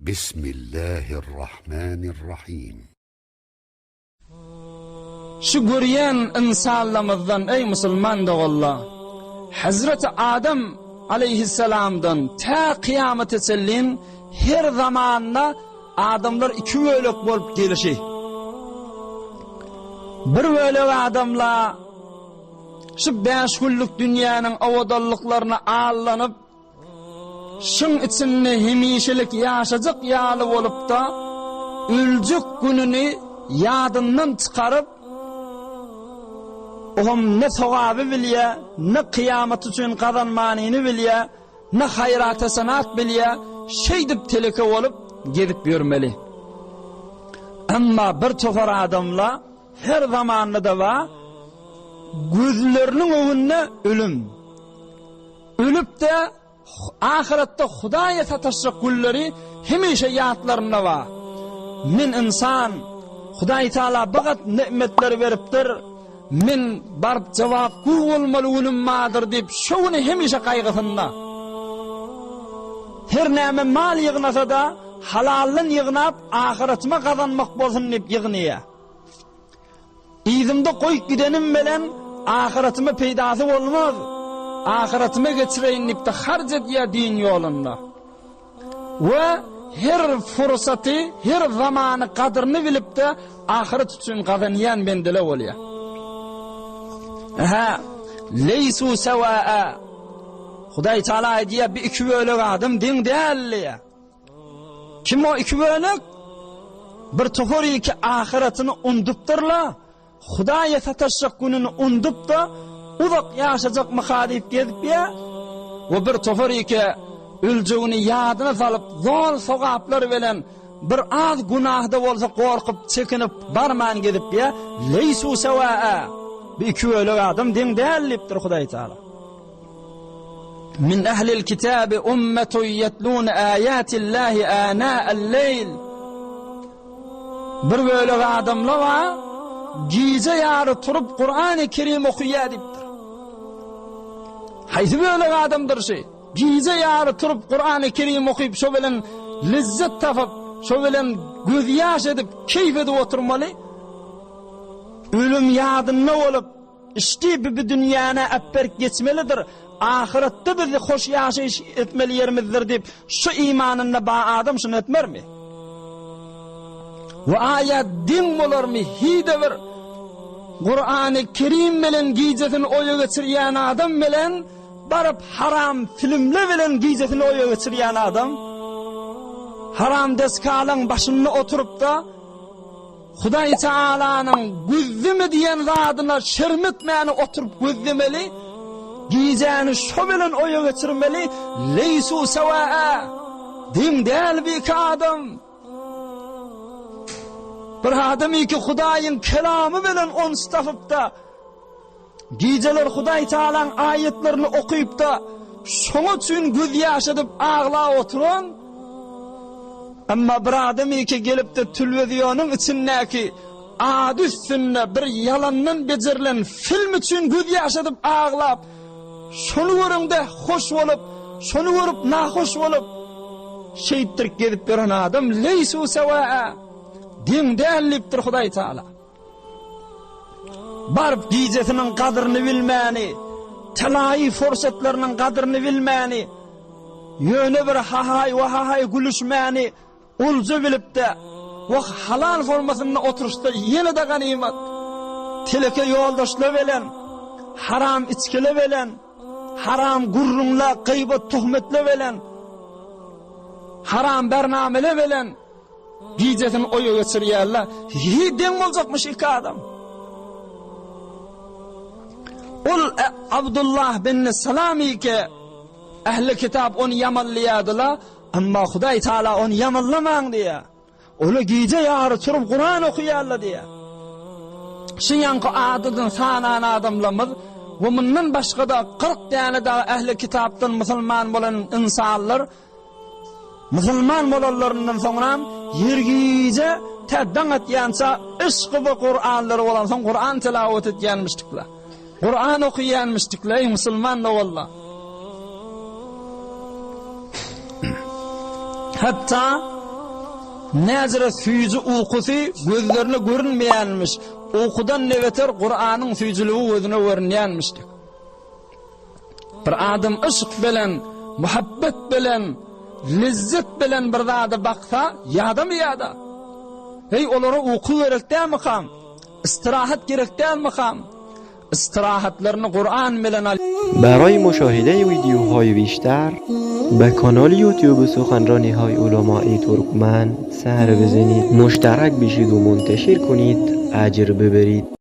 Bismillahirrahmanirrahim. Şu görýän ynsanlarymyzdan eý musulman doganlar, Hezreti Adam aleýhissalamdan tä kyýamata çenlin her zamanda adamlar iki bölek bolup gelişi. Bir bölek adamlar şu bäş günlük dünýäniň owadanlyklaryna allanyp, Şuň içinde hemişelik ýaşajak ýaly bolup-da, öljek gününi ýadyndan çykaryp, oňam ne sogaby bilýär, ne kyýamat üçin gazanmanyny bilýär, ne haýrat-hasenat bilýär, şeýdip teleke bolup gezip ýörmeli. Emma bir topar adamlar her zamanda-da bar, gözleriniň öňünde ölüm. Ölüp-de, ahyretde Hudaýa sataşjak günleri hemişe ýatlarynda bar. Men ynsan, Hudaý Taala bagat ne'metler beripdir, men baryp jogapgü bolmaly günüm bardyr diýip, şo güni hemişe gaýgysynda. Her näme mal ýygnasa-da, halaldan ýygnap, ahyretyma gazanmak bolsun diýip ýygnaýar. Yzymda goýup gidenim bilen ahyratyma peýdasy bolmaz. Ahyratyma geçireýin diýip-de harç edýär din ýolunda. We her fursaty, her zamany gadyryny bilip-de ahyrat üçin gazanýan bendele bolýar. Aha, leýsu sewaa. Hudaý Taala aýdýar, bir iki bölek adam deň däl diýýär. Kim o iki bölek? Bir topar iki ahyratyny undypdyrla, Hudaýa sataşjak gününi undyp-da, uzak ýaşajakmyka diýip gezipýä we bir topar iki öljegini ýadyna salyp, zol sogaplar bilen bir az günah-da bolsa gorkup, çekinip, barman gezipýä, leýsu sewaa, bu iki bölek adam deň däl diýipdir Hudaý Taala. Min ehlil kitabi ummetun yetlune ayatillahi ana'al leýl. Bir bölek adamlar bar, gije ýary turup Kur'an-ı Kerim okuýar diýipdir. Haýsy bölek adamdyr şu? Gije ýary turup Kur'an-ı Kerim okyp şo bilen lezzet tapyp, şo bilen gözýaş edip, keýf edip oturmaly. Ölüm ýadynda bolup, Işdi bi bi dünýäni äpberk geçmelidir, ahyretde bizi hoş ýaşaýyş etmeli ýerimizdir diýip, şu imanynda ba adam şuny etmermi? We aýa deň bolarmy hide bir Kurany Kerim bilen gijesini oýa geçirýän adam bilen baryp haram filmle bilen gijesini oýa geçirýän adam? Haram deskalaň başynda oturyp-da, Hudaý Tagalanyň gözleme diýen zadyna şerm etmäni oturyp gözlemeli, gijäni şo bilen oýa geçirmeli, leýsu sewaa, deň däl bu iki adam. Bir adam iki Hudaýyň kelamy bilen ons tapypda, Gijeler Hudaý Tagalaň aýatlaryny okyp-da, şoň üçin gözýaş edip aglap oturan, emma bir adam eke gelip-de tülwezionyň içindäki ady üstünde bir ýalandan bejerilen film üçin gözýaş edip aglap, şony göreňde hoş bolup, şony görüp nahoş bolup, şeýtdirip gezip ýören adam leýsu sewaa, deň däl diýipdir Hudaý Tagala. Baryp gijesiniň gadryny bilmäni, telaýy fursatlarynyň gadryny bilmäni, ýöne bir hahaý we hahaý gülüşmäni olja bilip-de, wah, halal formasynda oturyşda ýene-de ganymat, teleke ýoldaşlar bilen, haram içgili bilen, haram gürrüňle, gybat-töhmetle bilen, haram bernamele bilen, Gijesini oýa geçirýärler. Hi deň boljakmyş iki adam. Ol e, Abdullah bin Salam ike ähli kitap ony ýamanlaýardylar. Emma Hudaý Taala ony ýamanlamaň diýýär. Ola gije ýary turup Kuran okaýarlar diýýär. Şu ýaňky adydan sanan adamlarymyz we mundan başga-da 40 däne dagy ähli kitapdan musulman bolan insanlar Musulman bolanlaryndan soňram her gije tä daň atýança yşky we Kuranlary bolansoň Kuran telawat etýänmişdikler. Kuran okaýanmişdikler eý musulman doganlar. Hatda. Näzire süýji ukusy gözlerine görünmeýänmiş. Ukudan ne beter Kuranyň süýjüligi gözüne görünýänmişdik. Bir adam yşk bilen, muhabbet bilen, lezzet bilen bir zada baksa, ýadamaýar-da. Heý, olara uky gerek dälmikam? Istirahat gerek dälmikam? Istirahatlaryny Kuran bilen al. برای مشاهده ویدیوهای بیشتر به کانال یوتیوب سخنرانی های علمای ترکمن سر بزنید مشترک بشید و منتشر کنید اجر ببرید.